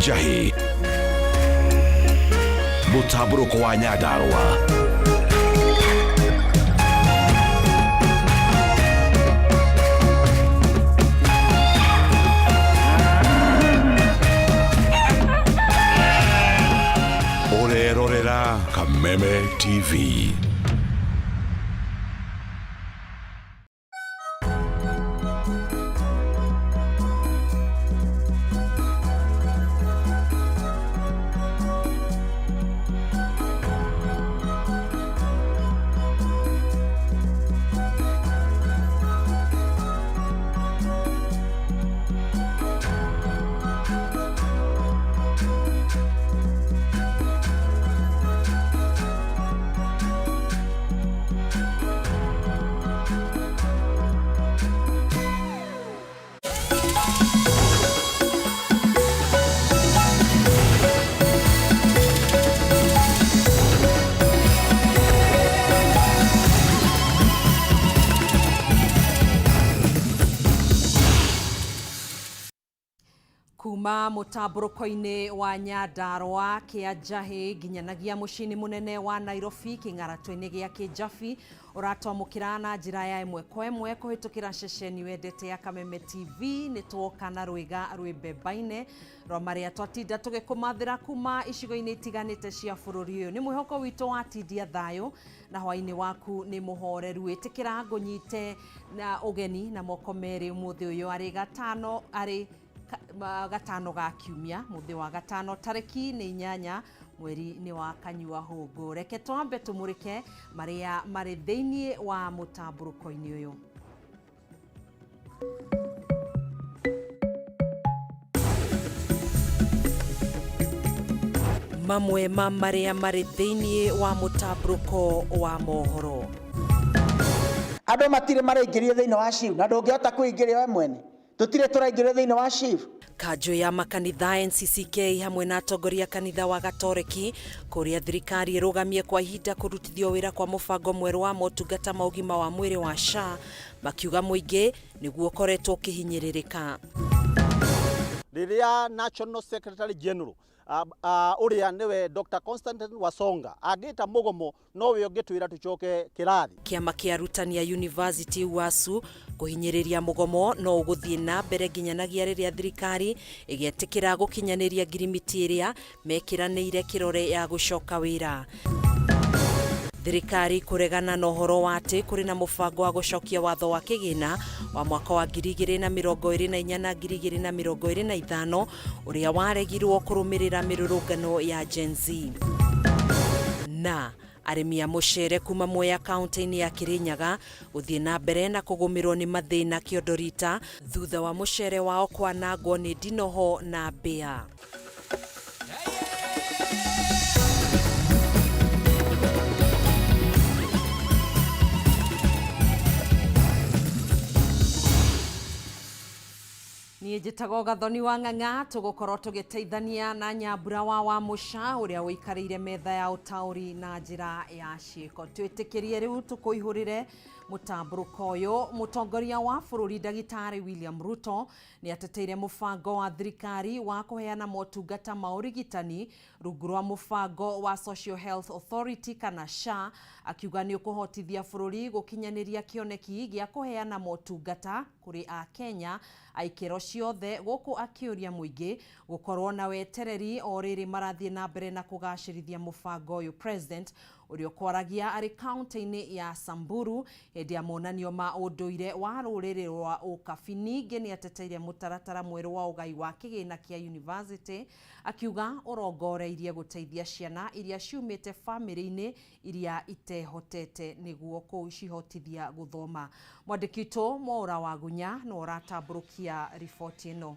Njahĩ, mũtambũrũko wa Nyandarũa. Ũrerorera Kameme TV. Kuma mũtambũrũko-inĩ wa Nyandarũa kĩa Njahĩ nginyanagia mũciĩ-inĩ mũnene wa Nairobi kĩng'aratũ-inĩ gĩa Kĩnjabi ũratwamũkĩra na njĩra ya ĩmwe kwa ĩmwe kũhĩtũkĩra ceceni wendete ya Kameme TV. Nĩ twoka na rwĩga rwĩ mbembaine rwa marĩa twatinda tũgĩkũmathĩra kuma icigo-inĩ itiganĩte cia bũrũri ũyũ. Nĩ mwĩhoko witũ watindia thayũ na hwainĩ waku nĩ mũhoreru. Ĩtĩkĩra ngũnyite na ũgeni na moko merĩ ũmũthĩ ũyũ arĩ gatano arĩ gatano ga kiumia, mũthĩ wa gatano tarĩki nĩ 8 mweri nĩ wa kanyua hũngũ. Reke twambe tũmũrĩke marĩa marĩ thĩinĩ wa mũtambũrũko-inĩ ũyũ. Mamwe ma marĩa marĩ thĩinĩ wa mũtambũrũko wa mohoro. Andũ matirĩ maraingĩrio thĩinĩ wa SHIF na ndũngĩhota kwĩingĩria we mwene. Tũtirĩ tũraingĩrio thĩinĩ wa SHIF. Kanjũ ya makanitha NCCK hamwe na atongoria kanitha wa Gatoreki kũrĩa thirikari ĩrũgamie kwa ihinda kũrutithio wĩra kwa mũbango mwerũ wa motungata ma ũgima wa mwĩrĩ wa SHA, makiuga mũingĩ nĩguo ũkoretwo ũkĩhinyĩrĩrĩka. Rĩrĩa National Secretary General ũrĩa nĩwe Dr. Constantine Wasonga angĩta mũgomo, nowe ũngĩtwĩra tũcoke kĩrathi. Kĩama kĩa arutani a University UASU kũhinyĩrĩria mũgomo no ũgũthiĩ na mbere nginyanagia rĩrĩa thirikari ĩgetĩkĩra gũkinyanĩria ngirimiti ĩrĩa mekĩranĩire kĩrore ya gũcoka wĩra. Thirikari kũregana na ũhoro wa atĩ kũrĩ na mũbango wa gũcokia watho wa kĩgĩna wa mwaka wa 2024 na 2025 ũrĩa waregirwo kũrũmĩrĩra mĩrũrũngano ya Gen Z. Na arĩmi a mũcere kuma Mwea kaunti-inĩ ya Kirinyaga gũthiĩ na mbere na kũgũmĩrwo nĩ mathĩna kĩondo rita thutha wa mũcere wao kwanangwo nĩ ndinoho na mbĩa. Niĩ njĩtagwo Gathoni wa Ng'ang'a, tũgũkorwo tũgĩteithania na Nyambura wa Wamũca ũrĩa ũikarĩire metha ya ũtaũri na njĩra ya ciĩko. Twĩtĩkĩrie rĩu tũkũihũrĩre mũtambũrũko ũyũ. Mũtongoria wa bũrũri Ndagĩtarĩ William Ruto nĩ ateteire mũbango wa thirikari wa kũheana motungata ma ũrigitani rungu rwa mũbango wa Social Health Authority kana SHA, akiuga nĩ ũkũhotithia bũrũri gũkinyanĩria kĩoneki gĩa kũheana motungata kũrĩ Akenya a ikĩro ciothe, gũkũ akĩũria mũingĩ gũkorwo na wetereri o rĩrĩ marathiĩ na mbere na kũgacĩrithia mũbango ũyũ. President ũrĩa ũkwaragia arĩ kaunti-inĩ ya Samburu hĩndĩ ya monanio ma ũndũire wa rũrĩrĩ rwa Ũkabi, ningĩ nĩ ateteire mũtaratara mwerũ wa ũgai wa kĩgĩna kĩa university, akiuga ũrongoreirie gũteithia ciana iria ciumĩte bamĩrĩ-inĩ iria itehotete nĩguo kũcihotithia gũthoma. Mwandĩki witũ Mwaũra Wagunya nĩwe ũratambũrũkia riboti ĩno.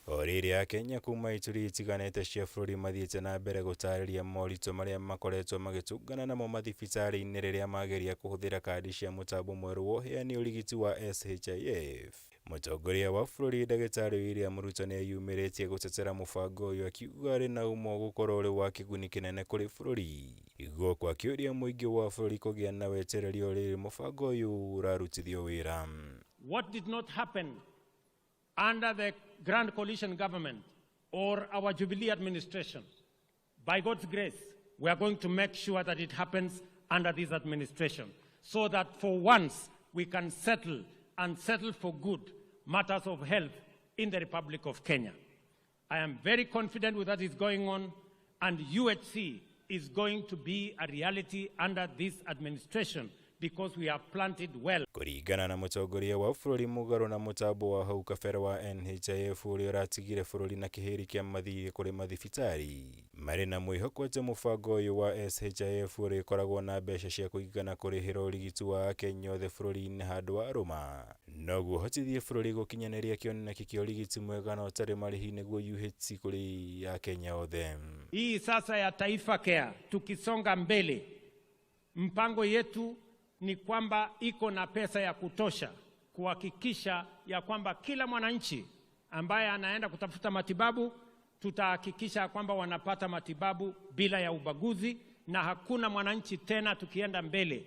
O rĩrĩ Akenya kuma ituri itiganĩte cia bũrũri mathiĩte na mbere gũtarĩria moritũ marĩa makoretwo magĩtũngana namo mathibitarĩ-inĩ rĩrĩa mageria kũhũthĩra kandi cia mũtambo mwerũ wa ũheani ũrigiti wa SHIF. Mũtongoria wa bũrũri Ndagĩtarĩ William Ruto nĩ eyumĩrĩtie gũtetera mũbango ũyũ akiuga arĩ na ũma ũgũkorwo ũrĩ wa kĩguni kĩnene kũrĩ bũrũri. Gũkũ akĩũria mũingĩ wa bũrũri kũgĩa na wetereri o rĩrĩ mũbango ũyũ ũrarutithio wĩra. What did not happen under the Grand Coalition government or our Jubilee administration. By God's grace, we are going to make sure that it happens under this administration so that for once we can settle and settle for good matters of health in the Republic of Kenya. I am very confident with what is going on, and UHC is going to be a reality under this administration because we have planted well. Kũringana na mũtongoria wa bũrũri, mũgarũ na mũtambo wa hau kabere wa NHIF ũrĩa ũratigire bũrũri na kĩhĩri kĩa mathirĩ kũrĩ mathibitarĩ, marĩ na mwĩhoko atĩ mũbango ũyũ wa SHIF ũrĩkoragwo na mbeca cia kũigana kũrĩhĩra ũrigiti wa akenya othe bũrũri-inĩ handũ wa rũma noguo ũhotithie bũrũri gũkinyanĩria kĩoneki kĩa ũrigiti mwega na ũtarĩ marĩhi, nĩguo UHC, kũrĩ akenya othe. Hii sasa ya Taifa Care, tukisonga mbele, mpango yetu ni kwamba iko na pesa ya kutosha kuhakikisha ya kwamba kila mwananchi ambaye anaenda kutafuta matibabu, tutahakikisha kwamba wanapata matibabu bila ya ubaguzi, na hakuna mwananchi tena tukienda mbele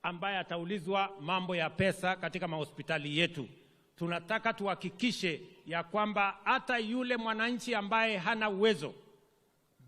ambaye ataulizwa mambo ya pesa katika mahospitali yetu. Tunataka tuhakikishe ya kwamba hata yule mwananchi ambaye hana uwezo,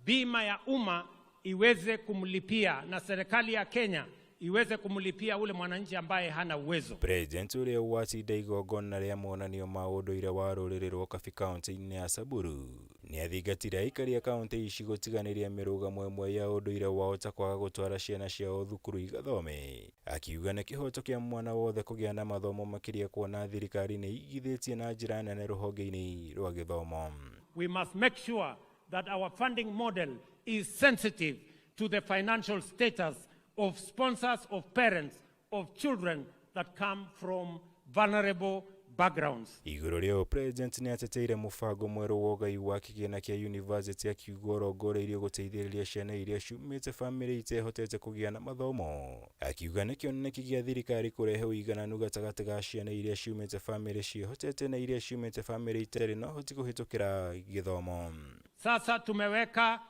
bima ya umma iweze kumlipia na serikali ya Kenya iweze kumlipia ule mwananchi ambaye hana uwezo. President ũrĩa watinda igongona rĩa monanio ma ũndũire wa rũrĩrĩ rwa Kabi kaunti-inĩ ya Samburu nĩ athingatire aikari a kaunti ici gũtiganĩria mĩrũgamo ĩmwe ya ũndũire wao ta kwaga gũtwara ciana ciao thukuru igathome, akiuga nĩ kĩhoto kĩa mwana wothe kũgĩa na mathomo, makĩria kuona thirikari nĩ ĩigithĩtie na njĩra nene rũhonge-inĩ rwa gĩthomo. We must make sure that our funding model is sensitive to the financial status of sponsors, of parents, of children that come from vulnerable backgrounds. Igũrũ rĩa ũũ, President nĩ ateteire mũbango mwerũ wa ũgai wa kĩgĩna kĩa yunivasĩtĩ, akiuga ũrongoreirio gũteithĩrĩria ciana iria ciumĩte bamĩrĩ itehotete kũgĩa na mathomo, akiuga nĩ kĩoneki gĩa thirikari kũrehe ũigananu gatagatĩ ga ciana iria ciumĩte bamĩrĩ ciĩhotete na iria ciumĩte bamĩrĩ itarĩ na ũhoti kũhĩtũkĩra gĩthomo. Sasa tumeweka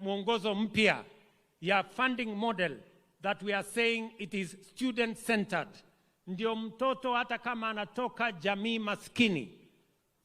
mwongozo mpya ya funding model that we are saying it is student centered. Ndio mtoto hata kama anatoka jamii maskini,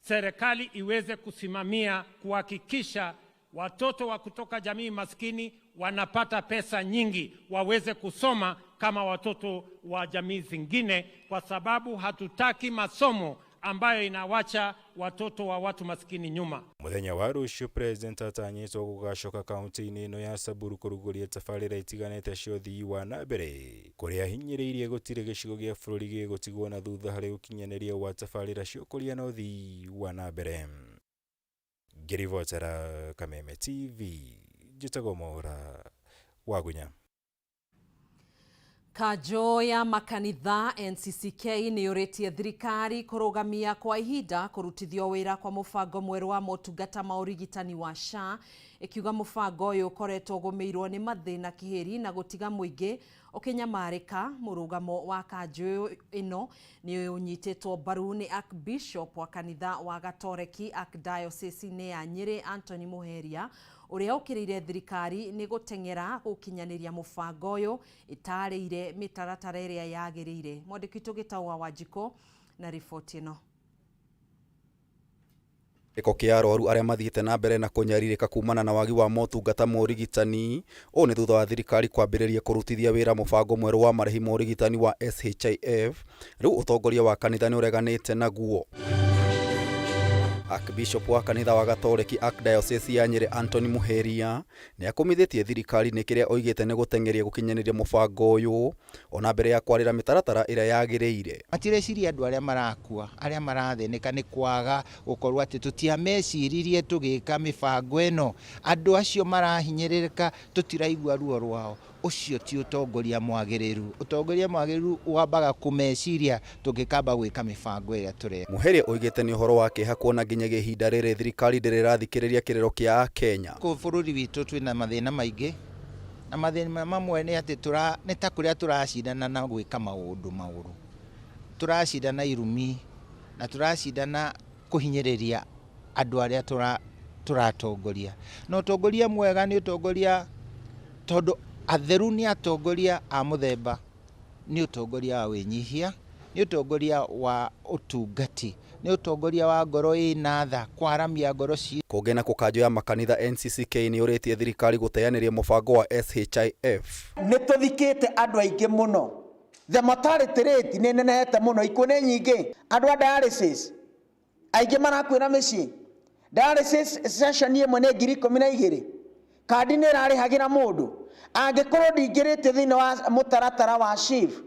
serikali iweze kusimamia kuhakikisha watoto wa kutoka jamii maskini wanapata pesa nyingi waweze kusoma kama watoto wa jamii zingine, kwa sababu hatutaki masomo ambayo inawacha watoto wa watu maskini nyuma. Mũthenya wa rũciũ, President atanyĩtwo gũgacoka kaunti-inĩ ĩno ya Samburu kũrugũria tabarĩra itiganĩte cia ũthii wa na mbere, kũrĩa ahinyĩrĩirie gũtirĩ gĩcigo gĩa bũrũri gĩgũtigwo na thutha harĩ ũkinyanĩria wa tabarĩra cia ũkũria na ũthii wa na mbere. Ngĩribotera Kameme TV, njĩtagwo Mwaũra Wagunya. Kanjũ ya makanitha NCCK nĩ yũrĩtie thirikari kũrũgamia kwa ihinda kũrutithio wĩra kwa mũbango mwerũ wa motungata ma ũrigitani wa SHA, ĩkiuga mũbango ũyũ ũkoretwo ũgũmĩirwo nĩ mathĩna kĩhĩri na gũtiga mũingĩ ũkĩnyamarĩka. Mũrũgamo wa kanjũ ĩno nĩ ũnyitĩtwo mbaru nĩ Archbishop wa kanitha wa Gatoreki Archdiocese-inĩ ya Nyĩrĩ, Anthony Muheria, ũrĩa ũkĩrĩire thirikari nĩ gũteng'era gũkinyanĩria mũbango ũyũ ĩtarĩire mĩtaratara ĩrĩa yagĩrĩire. Mwandĩki witũ Gĩtau wa Wanjikũ na riboti ĩno. Gĩko kĩa arwaru arĩa mathiĩte na mbere na kũnyarirĩka kumana na wagi wa motungata ma ũrigitani. Ũũ nĩ thutha wa thirikari kwambĩrĩria kũrutithia wĩra mũbango mwerũ wa marĩhi ma ũrigitani wa SHIF. Rĩu ũtongoria wa kanitha nĩ ũreganĩte naguo. Archbishop wa kanitha wa Gatoreki Archdiocese ya Nyĩrĩ, Anthony Muheria, nĩ akũmithĩtie thirikari nĩ kĩrĩa oigĩte nĩ gũteng'eria gũkinyanĩria mũbango ũyũ ona mbere ya kwarĩra mĩtaratara ĩrĩa yagĩrĩire. Matireciria andũ arĩa marakua, arĩa marathĩnĩka nĩ kwaga gũkorwo atĩ tũtiameciririe tũgĩka mĩbango ĩno. Andũ acio marahinyĩrĩrĩka, tũtiraigua ruo rwao. Ũcio ti ũtongoria mwagĩrĩru. Ũtongoria mwagĩrĩru wambaga kũmeciria tũngĩkamba gwĩka mĩbango ĩrĩa tũreka. Muheria oigĩte nĩ ũhoro wa kĩeha kuona nginyagia ihinda rĩrĩ thirikari ndĩrĩ ĩrathikĩrĩria kĩrĩro kĩa Akenya. Kũ bũrũri witũ twĩna mathĩna maingĩ, na mathĩna mamwe nĩ atĩ nĩ ta kũrĩa tũracindana na gwĩka maũndũ maũru, tũracindana irumi na tũracindana kũhinyĩrĩria andũ arĩa tũratongoria. Na ũtongoria mwega nĩ ũtongoria, tondũ atheru nĩ atongoria a mũthemba, nĩ ũtongoria wa wĩnyihia, nĩ ũtongoria wa ũtungati. Nĩ ũtongoria wa ngoro ĩna tha, kwaramia ngoro citũ. Kũngĩ na kanjũ ya makanitha NCCK nĩ yũrĩtie thirikari gũteanĩria mũbango wa SHIF. Nĩ tũthikĩte andũ aingĩ mũno, the mortality rate nĩ nenehete mũno, ikuũ nĩ nyingĩ, andũ a dialysis aingĩ marakuĩra mĩciĩ. Dialysis session ĩmwe nĩ 12,000, kandi nĩ ĩrarĩhagĩra mũndũ. Angĩkorwo ndingĩrĩte thĩinĩ wa mũtaratara wa SHIF,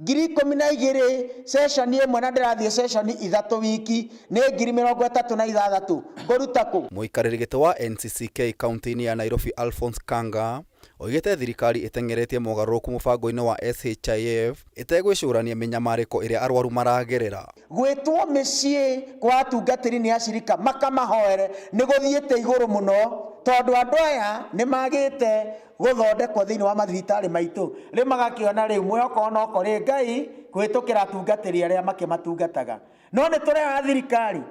12,000 session ĩmwe na ndĩrathiĩ session 3 wiki nĩ 36,000, ngũruta kũ? Mũikarĩri gĩtĩ wa NCCK kaunti-inĩ ya Nairobi Alphonse Kanga oigĩte thirikari ĩteng'eretie mogarũrũku mũbango-inĩ wa SHIF ĩtegwĩcũrania mĩnyamarĩko ĩrĩa arwaru maragerera. Gwĩtwo mĩciĩ kwa atungatĩri nĩ acirika makamahoere nĩ gũthiĩte igũrũ mũno, tondũ andũ aya nĩ magĩte gũthondekwo thĩinĩ wa mathibitarĩ maitũ. Rĩu magakĩona rĩu mwĩhoko no kũrĩ Ngai kũhĩtũkĩra atungatĩri arĩa makĩmatungataga. No nĩ tũreha thirikari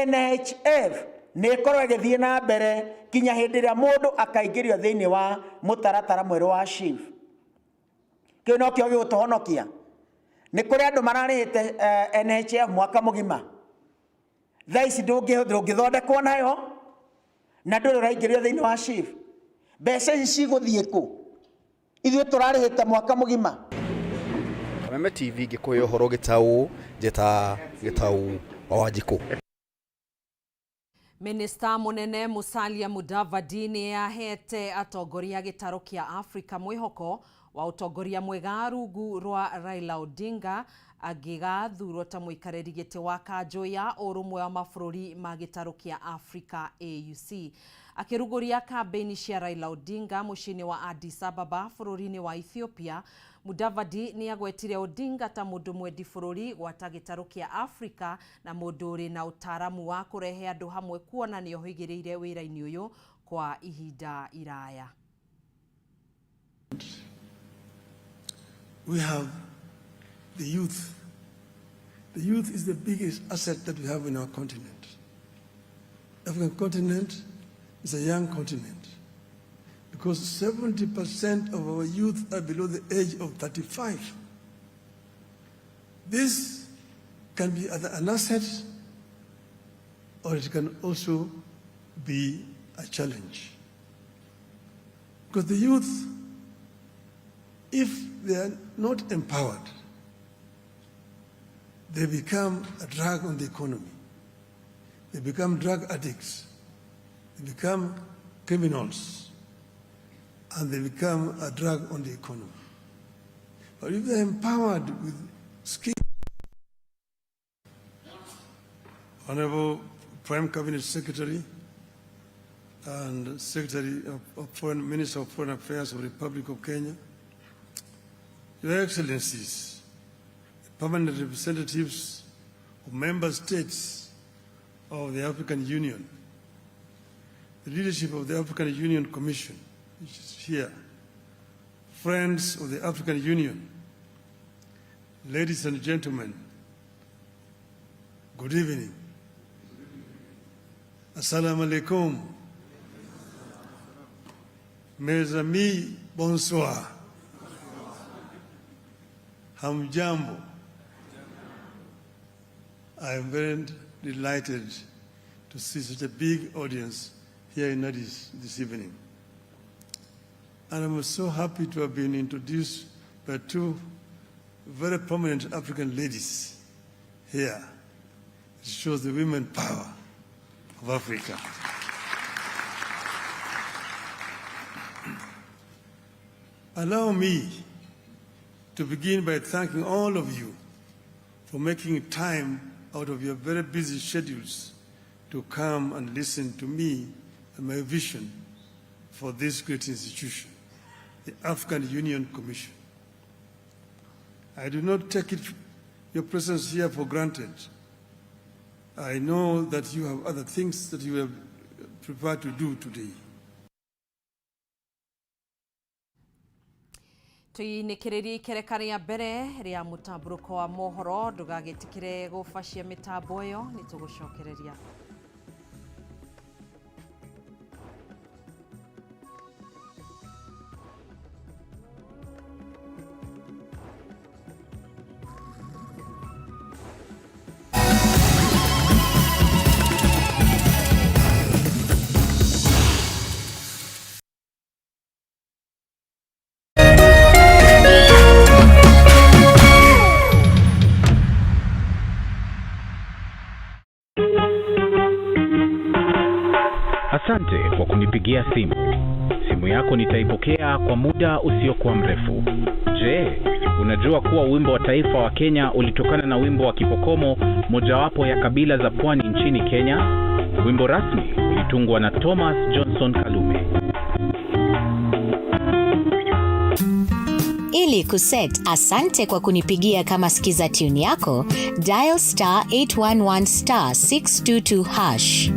NHF nĩ ĩkorwo ĩgĩthiĩ na mbere kinya hĩndĩ ĩrĩa mũndũ akaingĩrio thĩinĩ wa mũtaratara mwerũ wa SHIF. Kĩu nokĩo gĩgũtũhonokia. Nĩ kũrĩ andũ mararĩhĩte NHF mwaka mũgima, thaa ici ndũngĩthondekwo nayo na ndũrĩ ũraingĩrio thĩinĩ wa SHIF. Mbeca ici cigũthiĩ kũ? Ithuĩ tũrarĩhĩte mwaka mũgima. Kameme TV ngĩkũhe ũhoro gĩtaũ, njĩta Gĩtaũ wa Wanjikũ. Minista munene Musalia Mudavadi nĩ ahete atongoria gĩtarũ kĩa Afrika mwĩhoko wa ũtongoria mwega rungu rwa Raila Odinga angĩgathurwo ta mũikarĩri gĩtĩ wa kanjũ ya ũrũmwe wa mabũrũri ma gĩtarũ kĩa Afrika AUC. Akĩrugũria kambĩini cia Raila Odinga mũciĩ-inĩ wa Addis Ababa bũrũri-inĩ wa Ethiopia, Mudavadi nĩ agwetire Odinga ta mũndũ mwendi bũrũri gwata gĩtarũ kĩa Afrika na mũndũ ũrĩ na ũtaaramu wa kũrehe andũ hamwe kuona nĩ ohĩgĩrĩire wĩra-inĩ ũyũ kwa ihinda iraya. We have the youth. The youth is the biggest asset that we have in our continent. The African continent is a young continent because 70% of our youth are below the age of 35. This can be either an asset or it can also be a challenge. Because the youth, if they are not empowered, they become a drag on the economy. They become drug addicts. They become criminals. And they become a drag on the economy. But if they're empowered with skills, Honorable Prime Cabinet Secretary and Secretary of Foreign Minister of Foreign Affairs of the Republic of Kenya, Your Excellencies, the permanent representatives of member states of the African Union, the leadership of the African Union Commission, which is here, friends of the African Union, ladies and gentlemen, good evening. Assalamu alaikum. Mes amis, bonsoir. Hamjambo. I am very delighted to see such a big audience here in Addis this evening. And I'm so happy to have been introduced by two very prominent African ladies here. It shows the women power of Africa. Allow me to begin by thanking all of you for making time out of your very busy schedules to come and listen to me and my vision for this great institution, the African Union Commission. I do not take your presence here for granted. I know that you have other things that you have prepared to do today. Tuinikiririe ikereka rĩa mbere rĩa mũtambũrũko wa mohoro, ndũgagĩtĩkĩre gũbacia mĩtambo ĩyo, nĩtũgũcokereria. Asante kwa kunipigia simu. Simu yako nitaipokea kwa muda usiokuwa mrefu. Je, unajua kuwa wimbo wa taifa wa Kenya ulitokana na wimbo wa Kipokomo, mojawapo ya kabila za pwani nchini Kenya? Wimbo rasmi ulitungwa na Thomas Johnson Kalume. Ili kuset asante kwa kunipigia kama skiza tune yako, dial star 811 star 622 hash.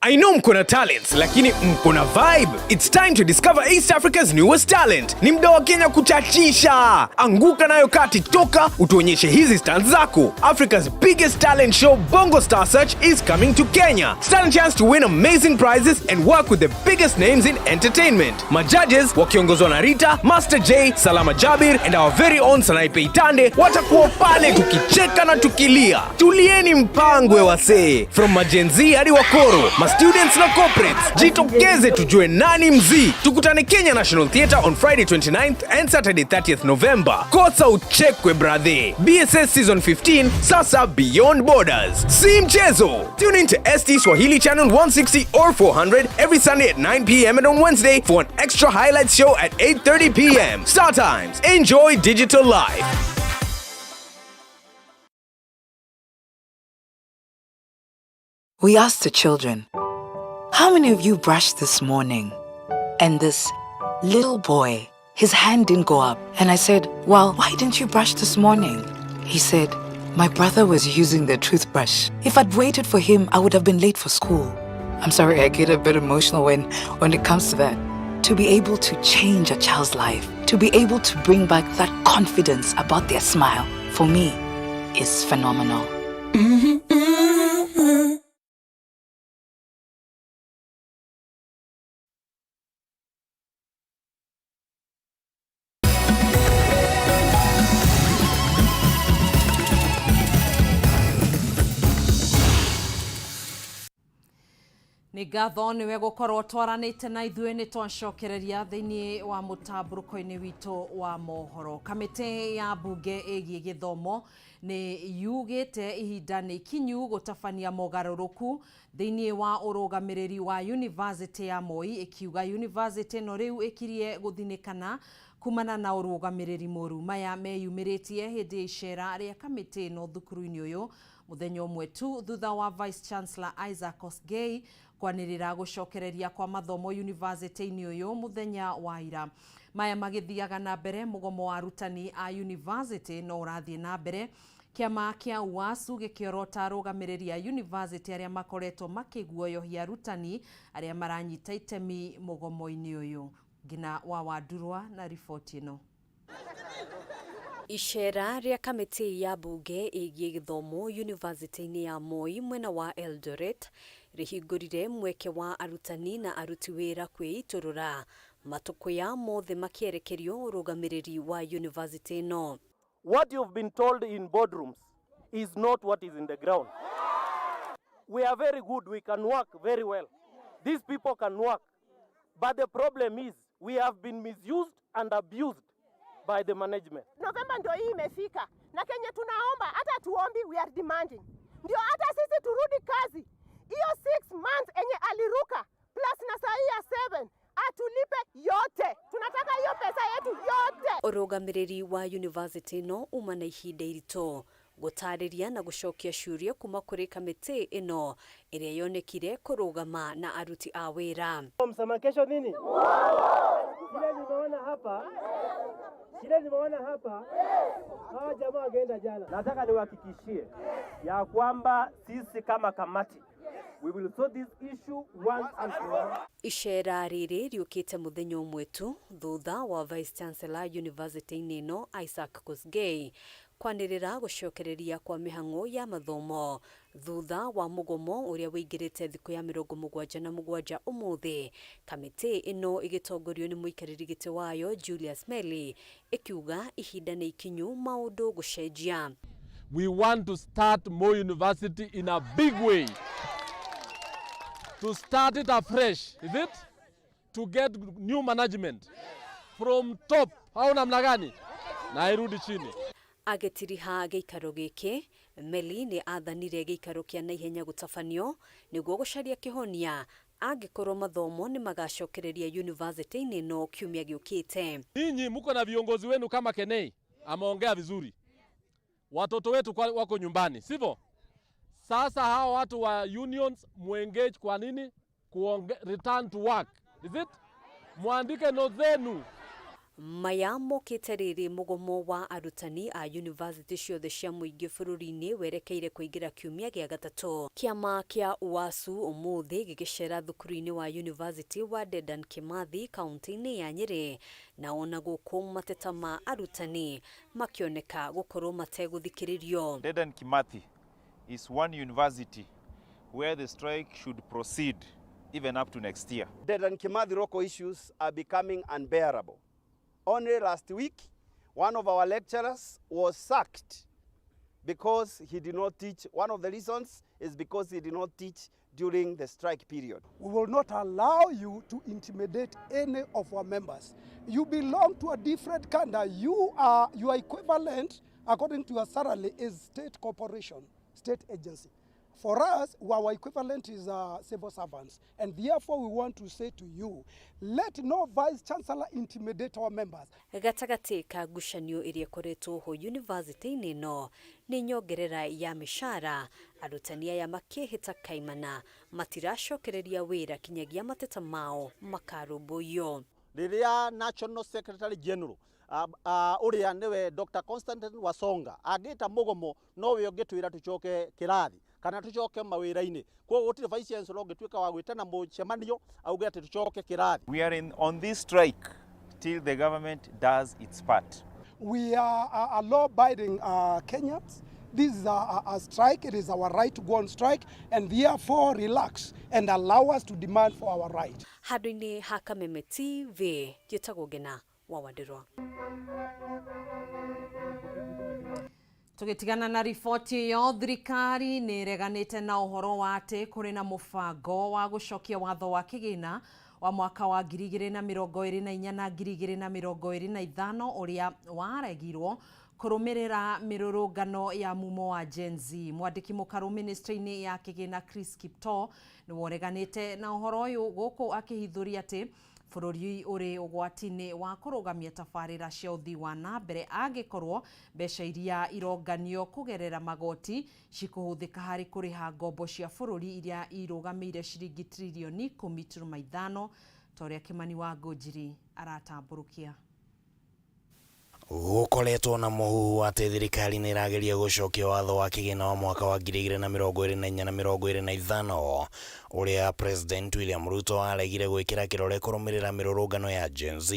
I know mko na talents, lakini mko na vibe. It's time to discover East Africa's newest talent. Ni mda wa Kenya kuchachisha. Anguka nayo kati, toka utuonyeshe hizi stunts zako. Africa's biggest talent show Bongo Star Search is coming to Kenya. Stand a chance to win amazing prizes and work with the biggest names in entertainment. Majudges wakiongozwa na Rita, Master J, Salama Jabir and our very own Sanaipei Tande watakuwa pale tukicheka na tukilia. Tulieni mpangwe wasee. From maGen Z hadi wakoro, ma students na corporates, jitokeze tujue nani mzii. Tukutane Kenya National Theatre on Friday 29th and Saturday 30th November. Kosa uchekwe brother. BSS Season 15 sasa beyond borders. Si mchezo. Tune in to ST Swahili Channel 160 or 400 every Sunday at 9 p.m. and on Wednesday for an extra highlights show at 8:30 p.m. Star Times. Enjoy digital life. We asked the children, "How many of you brushed this morning?" And this little boy, his hand didn't go up. And I said, "Well, why didn't you brush this morning?" He said, "My brother was using the toothbrush. If I'd waited for him, I would have been late for school." I'm sorry, I get a bit emotional when it comes to that. To be able to change a child's life, to be able to bring back that confidence about their smile, for me, is phenomenal. Nĩ ngatho nĩwe gũkorwo twaranĩte na ithuĩ. Nĩ twacokereria thĩinĩ wa mũtambũrũko-inĩ witũ wa mohoro. Kamĩtĩ ya mbunge ĩgiĩ gĩthomo nĩ yugĩte ihinda nĩ ikinyu gũtabania mogarũrũku thĩinĩ wa ũrũgamĩrĩri wa University ya Moi, ĩkiuga university ĩno rĩu ĩkirie gũthinĩkana kumana na ũrũgamĩrĩri mũru. Maya meyumĩrĩtie hĩndĩ ya icera rĩa kamĩtĩ ĩno thukuru-inĩ ũyũ mũthenya ũmwe tu thutha wa Vice Chancellor Isaac Kosgei kwanĩrĩra gũcokereria kwa mathomo university-inĩ ũyũ mũthenya wa ira. Maya magĩthiaga na mbere, mũgomo wa arutani a university no ũrathiĩ na mbere, kĩama kĩa UASU gĩkĩorota arũgamĩrĩri a university arĩa makoretwo makĩguoyohia arutani arĩa maranyita itemi mũgomo-inĩ ũyũ. Ngina wa Wandurwa na riboti ĩno. Icera rĩa kamĩtĩ ya mbunge ĩgiĩ gĩthomo yunivasĩtĩ-inĩ ya Moi mwena wa Eldoret rĩhingũrire mweke wa arutani na aruti wĩra kwĩitũrũra matũkũya mothe makĩerekerio ũrũgamĩrĩri wa yunivasĩtĩ ĩno. What you've been told in boardrooms is not what is in the ground. We are very good, we can work very well. These people can work. But the problem is we have been misused and abused by the management. Novemba ndio hii imefika, na kenye tunaomba, hata tuombi, we are demanding, ndio hata sisi turudi kazi. Hiyo 6 months enye aliruka plus na saa hii ya 7 atulipe yote, tunataka hiyo pesa yetu yote. Ũrũgamĩrĩri wa yunivasĩtĩ ĩno uma na ihinda iritũ gũtarĩria na gũcokia ciũria kuma kũrĩ kamĩtĩ ĩno ĩrĩa yonekire kũrũgama na aruti a wĩra. Msema kesho nini? Shida nimeona hapa, shida nimeona hapa, hawa jamaa wageenda jana. Nataka niwahakikishie ya kwamba sisi kama kamati, we will sort this issue once and for all. Icera rĩrĩ rĩũkĩte mũthenya ũmwe tu thutha wa Vice Chancellor yunivasĩtĩ-inĩ ĩno Isaac Kosgei kwanĩrĩra gũcokereria kwa mĩhang'o ya mathomo thutha wa mũgomo ũrĩa wĩingĩrĩte thikũ ya 77 ũmũthĩ. Kamĩtĩ ĩno ĩgĩtongorio nĩ mũikarĩri gĩtĩ wayo Julius Melly ĩkiuga ihinda nĩ ikinyu maũndũ gũcenjia. We want to start Moi University in a big way. To start it afresh, is it? To get new management from top au namna gani? Na irudi chini. Agĩtiriha gĩikaro gĩkĩ, Meli nĩ athanire gĩikaro kĩa naihenya gũtabanio nĩguo gũcaria kĩhonia angĩkorwo mathomo nĩ magacokereria yunivasĩtĩ-inĩ ĩno kiumia gĩũkĩte. Ninyi mko na viongozi wenu kama Kenei ameongea vizuri, watoto wetu wako nyumbani, sivyo? Sasa hawa watu wa unions muengage kwa nini? Kuonge, return to work. Is it? Mwandike notes zenu. Maya mokĩte rĩrĩ mũgomo wa arutani a yunivasĩtĩ ciothe cia mũingĩ bũrũri-inĩ werekeire kũingĩra kiumia gĩa gatatũ. Kĩama kĩa UASU ũmũthĩ gĩgĩcera thukuru-inĩ wa yunivasĩtĩ wa Dedan Kimathi kaunti-inĩ ya Nyĩrĩ, na ona gũkũ mateta ma arutani makĩoneka gũkorwo mategũthikĩrĩrio. Dedan Kimathi is one university where the strike should proceed even up to next year. Dedan Kimathi local issues are becoming unbearable. Only last week, one of our lecturers was sacked because he did not teach. One of the reasons is because he did not teach during the strike period. We will not allow you to intimidate any of our members. You belong to a different kind. You are your equivalent, according to your salary, is state corporation, state agency. For us, our equivalent is civil servants. And therefore, we want to say to you, let no vice chancellor intimidate our members. Gatagatĩ ka ngucanio ĩrĩa ĩkoretwo ho yunivasĩtĩ-inĩ ĩno nĩ nyongerera ya mĩcara, arutani aya makĩhĩta kaimana matiracokereria wĩra kinyagia mateta mao makarũmbũiyo. Rĩrĩa National Secretary General ũrĩa nĩwe Dr. Constantine Wasonga angĩta mũgomo, nowe ũngĩtwĩra tũcoke kĩrathi kana tũcoke mawĩra-inĩ. Koguo gũtirĩ vice chancellor ũngĩtuĩka wa gwĩtana mũcemanio auge atĩ tũcoke kĩrathi. We are on this strike till the government does its part. We are a law-abiding Kenyans. This is a strike. It is our right to go on strike, and therefore relax and allow us to demand for our right. Handũ-inĩ ha Kameme TV, njĩtagwo Ngena wa Wandirwa. Tũgĩtigana na riboti ĩyo, thirikari nĩ ĩreganĩte na ũhoro wa atĩ kũrĩ na mũbango wa gũcokia watho wa kĩgĩna wa mwaka wa 2024 na 2025 ũrĩa waregirwo kũrũmĩrĩra mĩrũrũngano ya mumo wa Gen Z. Mwandĩki mũkarũ ministry-inĩ ya kĩgĩna Chris Kiptoo nĩworeganĩte na ũhoro ũyũ gũkũ akĩhithũria atĩ bũrũri ũrĩ ũgwati-inĩ wa kũrũgamia tabarĩra cia ũthii wa na mbere angĩkorwo mbeca iria ironganio kũgerera magoti cikũhũthĩka harĩ kũrĩha ngombo cia bũrũri iria irũgamĩire ciringi tririoni 10.5 ta ũrĩa Kĩmani wa Ngũnjiri aratambũrũkia. Gũkoretwo na mũhuhu atĩ thirikari nĩ ĩrageria gũcokia watho wa kĩgĩna wa mwaka wa 2024 na 2025 ũrĩa President William Ruto aregire gwĩkĩra kĩrore kũrũmĩrĩra mĩrũrũngano ya Gen Z.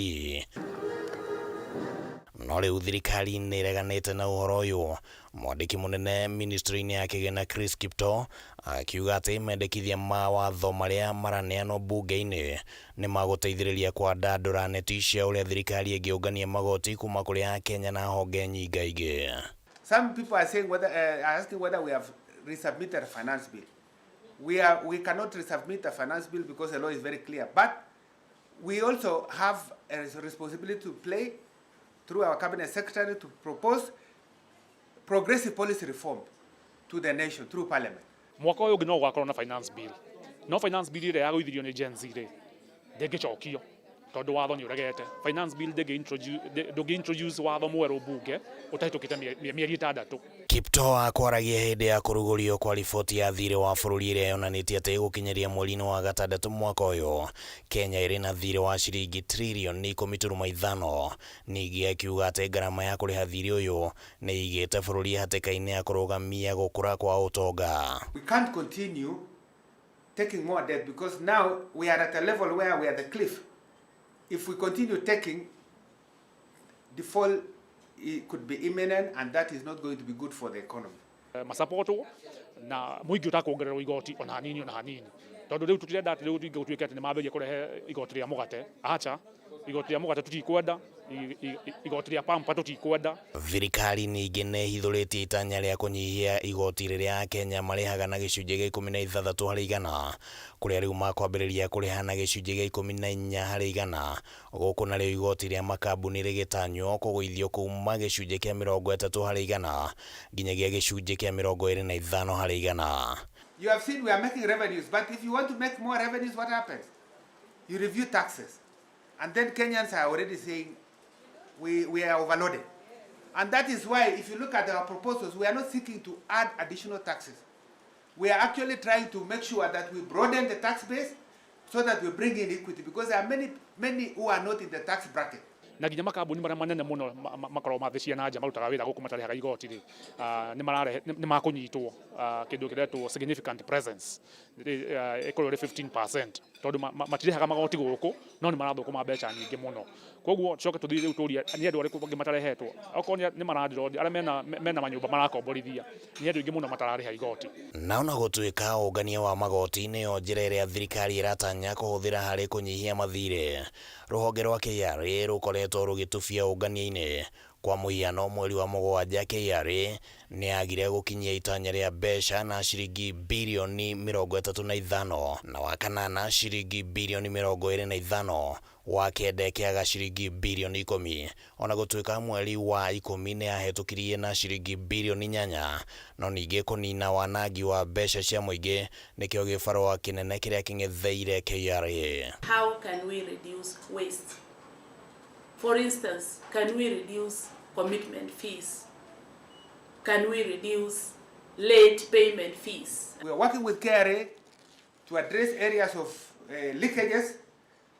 No rĩu thirikari nĩ ĩreganĩte na ũhoro ũyũ. Mwandĩki mũnene ministry-inĩ ya kĩgĩna Chris Kiptoo akiuga atĩ mendekithia ma watho marĩa maraneanwo mbunge-inĩ nĩ magũteithĩrĩria kwandandũra neti cia ũrĩa thirikari ĩngĩũngania magoti kuma kũrĩ Akenya na honge nyingaingĩ. Some people are saying whether, are asking whether we have resubmitted a finance bill. We cannot resubmit a finance bill because the law is very clear. But we also have a responsibility to play through our cabinet secretary to propose progressive policy reform to the nation through parliament. Mwaka ũyũ ũngĩ no gũgakorwo na finance bill, no finance bill ĩrĩa yagũithirio nĩ Gen Z rĩ, ndĩngĩcokio tondũ watho nĩ ũregete. Finance bill ndũngĩ introduce watho mwerũ mbunge ũtahĩtũkĩte mĩeri 6. Kiptoo akwaragia hĩndĩ ya kũrugũrio kwa riboti ya thirĩ wa bũrũri ĩrĩa yonanĩtie atĩ gũkinyĩria mweri-inĩ wa gatandatũ mwaka ũyũ, Kenya ĩrĩ na thirĩ wa ciringi tririoni 10.5. Ningĩ akiuga atĩ ngarama ya kũrĩha thirĩ ũyũ nĩ ĩigĩte bũrũri hatĩka-inĩ ya kũrũgamia gũkũra kwa ũtonga. We can't continue taking more debt because now we are at a level where we are the cliff. If we continue taking, default it could be imminent, and that is not going to be good for the economy. Masapotwo na mũingĩ ũtakuongererwo igoti ona hanini ona hanini, tondũ rĩu tũtirenda atĩ rĩu rĩngĩ gũtuĩke atĩ nĩ mambĩrĩria kũrehe igoti rĩa mũgate. Acha, Igoti rĩa mũgate tũtikwenda, igoti rĩa pampa tũtikwenda. Thirikari ningĩ nĩ ĩhithũrĩtie itanya rĩa kũnyihia igoti rĩrĩa Akenya marĩhaga na gĩcunjĩ gĩa 16 harĩ igana, kũrĩa rĩu makwambĩrĩria kũrĩha na gĩcunjĩ gĩa 14 harĩ igana, gũkũ narĩo igoti rĩa makambuni rĩgĩtanywo kũgũithio kuma gĩcunjĩ kĩa 30 harĩ igana nginyagia gĩcunjĩ kĩa 25 harĩ igana. You have seen we are making revenues, but if you want to make more revenues, what happens? You review taxes. And then Kenyans are already saying we are overloaded. And that is why, if you look at our proposals, we are not seeking to add additional taxes. We are actually trying to make sure that we broaden the tax base so that we bring in equity, because there are many, many who are not in the tax bracket. Na nginya makambuni marĩa manene mũno makoragwo ma thĩ cia na nja marutaga wĩra gũkũ matarĩhaga igoti rĩ, nĩ nĩ makũnyitwo kĩndũ kĩretwo significant presence, ĩkorwo ĩrĩ 15%, tondũ matirĩhaga magoti gũkũ no nĩ marathũkũma mbeca nyingĩ mũno. Koguo tucoke tũthiĩ rĩu tũrie nĩ andũ arĩkũ angĩ matarehetwo, okorwo nĩ malandlord arĩa mena manyũmba marakomborithia, nĩ andũ aingĩ mũno matararĩha igoti. Na ona gũtuĩka ũngania wa magoti nĩyo njĩra ĩrĩa thirikari ĩratanya kũhũthĩra harĩ kũnyihia mathirĩ, rũhonge rwa KRA rũkoretwo rũgĩtubia ũngania-inĩ. Kwa mũhiano, mweri wa mũgwanja KRA nĩ yagire gũkinyia itanya rĩa mbeca na ciringi birioni 35, na wa kanana ciringi birioni 25, wa kenda ĩkĩaga ciringi birioni 10. Ona gũtuĩka mweri wa 10 nĩ yahĩtũkirie na ciringi birioni 8, no ningĩ kũnina wanangi wa mbeca cia mũingĩ nĩkĩo gĩbarũa kĩnene kĩrĩa kĩng'etheire KRA. How can we reduce waste? For instance, can we reduce commitment fees? Can we reduce late payment fees? We are working with KRA to address areas of leakages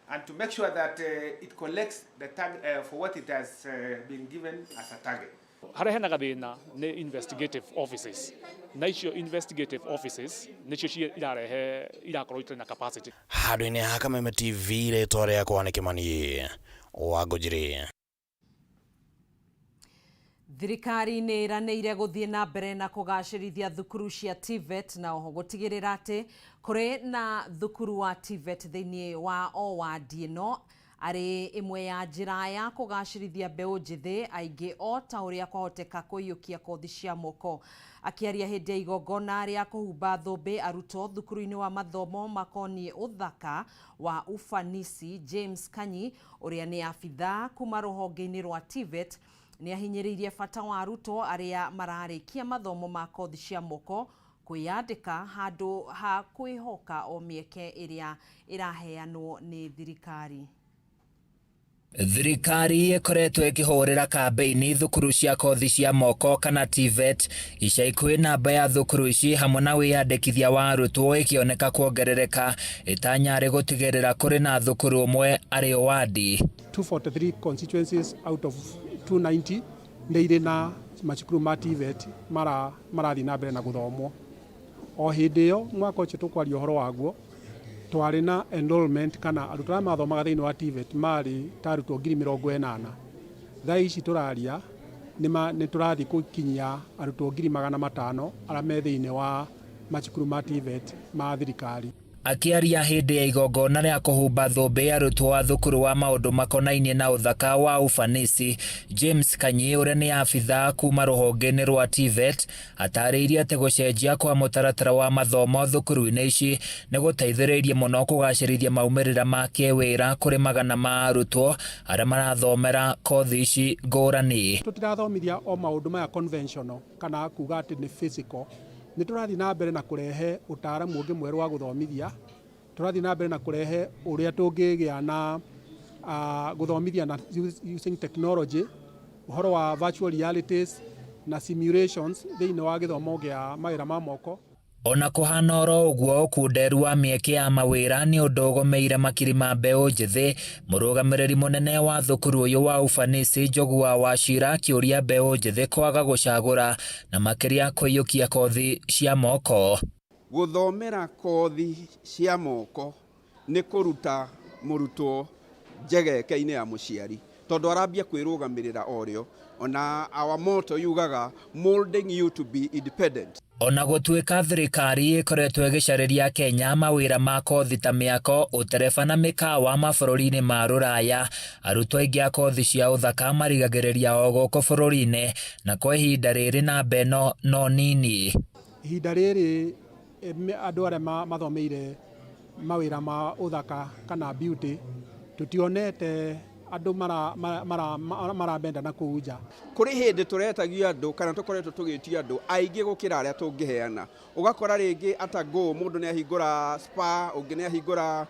and to make sure that it collects the tag for what it has been given as a target. Harĩa hena gathĩna nĩ investigative offices, na icio investigative offices nĩcio irarehe irakorwo itarĩ na capacity. Handũ-inĩ ha Kameme TV, rĩtwa rĩakwa nĩ Kĩmani wa Ngũnjiri. Thirikari nĩ ĩranĩire gũthiĩ na mbere na kũgacĩrithia thukuru cia TVET, na oho gũtigĩrĩra atĩ kũrĩ na thukuru wa TVET thĩinĩ wa o wandi, ĩno arĩ ĩmwe ya njĩra ya kũgacĩrithia mbeũ njĩthĩ aingĩ o ta ũrĩa kwahoteka kũiyũkia kothi cia moko. Akĩaria hĩndĩ ya igongona rĩa kũhumba thũmbĩ arutwo thukuru-inĩ wa mathomo makoniĩ ũthaka wa ufanisi, James Kanyi, ũrĩa nĩ abithaa kuma rũhonge-inĩ rwa TVET, nĩ ahinyĩrĩirie bata wa arutwo arĩa mararĩkia mathomo ma kothi cia moko kwĩyandĩka handũ ha kwĩhoka o mĩeke ĩrĩa ĩraheanwo nĩ thirikari. Thirikari ĩkoretwo ĩkĩhũrĩra kambĩini thukuru cia kothi cia moko kana TVET. Ica ikuhĩ namba ya thukuru ici hamwe na wĩyandĩkithia wa arutwo ĩkĩoneka kuongerereka, ĩtanya arĩ gũtigĩrĩra kũrĩ na thukuru ũmwe arĩ o wandi. 243 constituencies out of 290 nĩ irĩ na macukuru ma TVET marathiĩ na mbere na gũthomwo. O hĩndĩ ĩyo, mwaka ũcio tũkwaria ũhoro waguo, twarĩ na enrollment kana arutwo arĩa mathomaga thĩinĩ wa TVET marĩ ta arutwo 80,000. Thaa ici tũraria nĩ tũrathiĩ gũkinyia arutwo 500,000 arĩa me thĩinĩ wa macukuru ma TVET ma thirikari. Akĩaria hĩndĩ ya igongona rĩa kũhumba thũmbĩ arutwo a thukuru wa maũndũ makonainie na ũthaka wa ufanisi, James Kanyi, ũrĩa nĩ abithaa kuma rũhonge-inĩ rwa TVET, atarĩirie atĩ gũcenjia kwa mũtaratara wa mathomo thukuru-inĩ ici nĩ gũteithĩrĩirie mũno kũgacĩrithia maumĩrĩra ma kĩwĩra kũrĩ magana ma arutwo arĩa marathomera kothi ici ngũrani. Tũtirathomithia o maũndũ maya conventional kana kuga atĩ nĩ physical. Nĩ tũrathiĩ na mbere na kũrehe ũtaaramu ũngĩ mwerũ wa gũthomithia. Tũrathiĩ na mbere na kũrehe ũrĩa tũngĩgĩa na gũthomithia na using technology, ũhoro wa virtual realities na simulations thĩinĩ wa gĩthomo gĩa mawĩra ma moko. Ona kũhana oro ũguo, ũkunderu wa mĩeke ya mawĩra nĩ ũndũ ũgũmĩire makiri ma mbeũ njĩthĩ. Mũrũgamĩrĩri mũnene wa thukuru ũyũ wa ufanisi, Njogu wa Wachira, akĩũria mbeũ njĩthĩ kwaga gũcagũra na makĩria kũiyũkia kothi cia moko. Gũthomera kothi cia moko nĩ kũruta mũrutwo njegeke-inĩ ya mũciari, tondũ arambia kwĩrũgamĩrĩra o rĩo. Ona our motto yugaga molding you to be independent. Ona gũtuĩka thirikari ĩkoretwo ĩgĩcarĩria Kenya mawĩra ma kothi ta mĩako, ũtereba na mĩkawa mabũrũri-inĩ ma rũraya, arutwo aingĩ a kothi cia ũthaka marigagĩrĩria o gũkũ bũrũri-inĩ na kwa ihinda rĩrĩ namba ĩno no nini. Ihinda rĩrĩ andũ arĩa mathomeire mawĩra ma ũthaka kana beauty tũtionete andũ maramenda na kũu nja. Kũrĩ hĩndĩ tũretagio andũ kana tũkoretwo tũgĩtio andũ aingĩ gũkĩra arĩa tũngĩheana. Ũgakora rĩngĩ ata go mũndũ nĩ ahingũra spa, ũngĩ nĩ ahingũra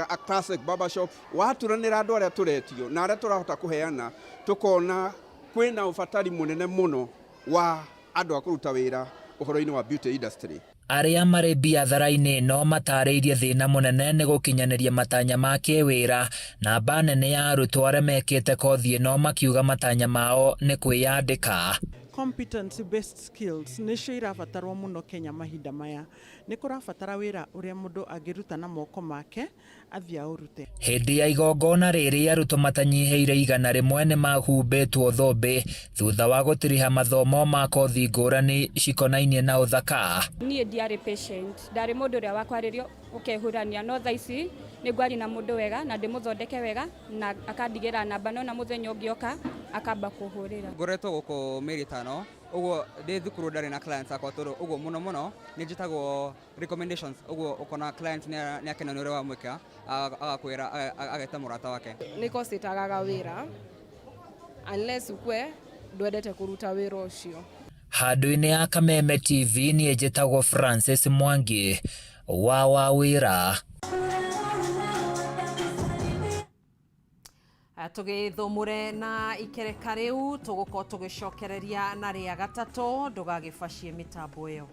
a classic barber shop. Waturanĩra andũ arĩa tũretio na arĩa tũrahota kũheana, tũkona kwĩna ũbatari mũnene mũno wa andũ a kũruta wĩra ũhoro-inĩ wa beauty industry. Arĩa marĩ biathara-inĩ ĩno matarĩirie thĩna mũnene nĩ gũkinyanĩria matanya ma kĩwĩra. Namba nene ya arutwo arĩa mekĩte kothi ĩno makiuga matanya mao nĩ kwĩyandĩka. Competency based skills nĩcio irabatarwo mũno Kenya mahinda maya. Nĩ kũrabatara wĩra ũrĩa mũndũ angĩruta na moko make athiĩ aũrute. Hĩndĩ ya igongona rĩrĩ arutwo matanyihĩire 100 nĩ mahumbĩtwo thũmbĩ thutha wa gũtiriha mathomo ma kothi ngũrani cikonainie na ũthaka. Niĩ ndiarĩ patient, ndarĩ mũndũ ũrĩa wa kwarĩrio ũkehurania, no thaa ici nĩ ngwaria na mũndũ wega na ndĩmũthondeke wega na akandigĩra namba, no na mũthenya ũngĩ oka akamba kũhũrĩra. Ngoretwo gũkũ mĩeri 5 ũguo ndĩ thukuru ndarĩ na clients akwa tondũ ũguo mũno mũno nĩ njĩtagwo recommendations, ũguo ũkona client nĩ akena nĩ ũrĩa wamwĩka agakwĩra ageta mũrata wake. Nĩ course ĩtagaga wĩra unless ukue ndwendete kũruta wĩra ũcio. Handũ-inĩ ya Kameme TV niĩ njĩtagwo Francis Mwangi wa Wawĩra. Tũgĩthũmũre na ikereka rĩu tũgũkorwo tũgĩcokereria na rĩa gatatũ, ndũgagĩbacie mĩtambo ĩyo.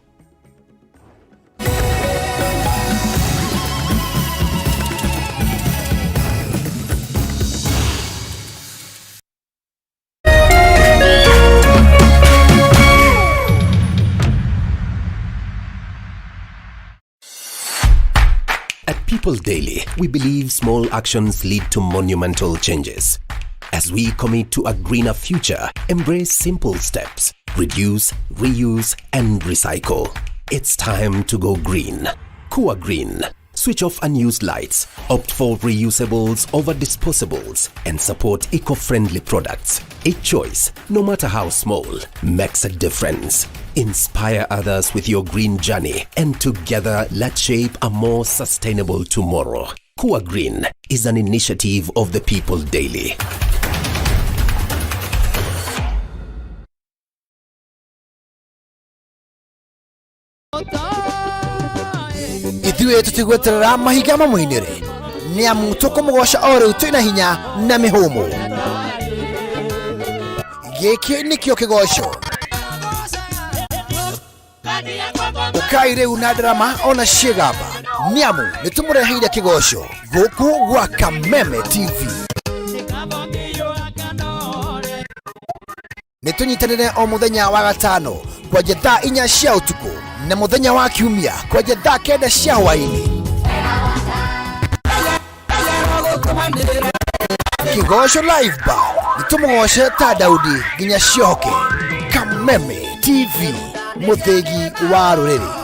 At People Daily, we believe small actions lead to monumental changes. As we commit to a greener future, embrace simple steps. Reduce, reuse, and recycle. It's time to go green. Kua Green. Switch off unused lights, opt for reusables over disposables, and support eco-friendly products. Each choice, no matter how small, makes a difference. Inspire others with your green journey, and together let's shape a more sustainable tomorrow. Kua Green is an initiative of the People Daily. Ithuĩ tũtigweterera mahinga mamũinĩre nĩ amu tũkũmũgoca o rĩu twĩna hinya na mĩhũmũ. Gĩkĩ nĩkĩo kĩgoco. Ũkai rĩu na ndarama ona ciĩgamba nĩ amu nĩ tũmũreheire kĩgoco gũkũ gwa Kameme TV. Nĩ tũnyitanĩre o mũthenya wa gatano kwanja thaa 4 cia ũtukũ na mũthenya wa kiumia kwanja thaa 9 cia hwaĩ-inĩ. Kĩgoco Live Bar nĩ tũmũgoce ta Daudi nginya ciohoke. Kameme TV, mũthĩgi wa rũrĩrĩ.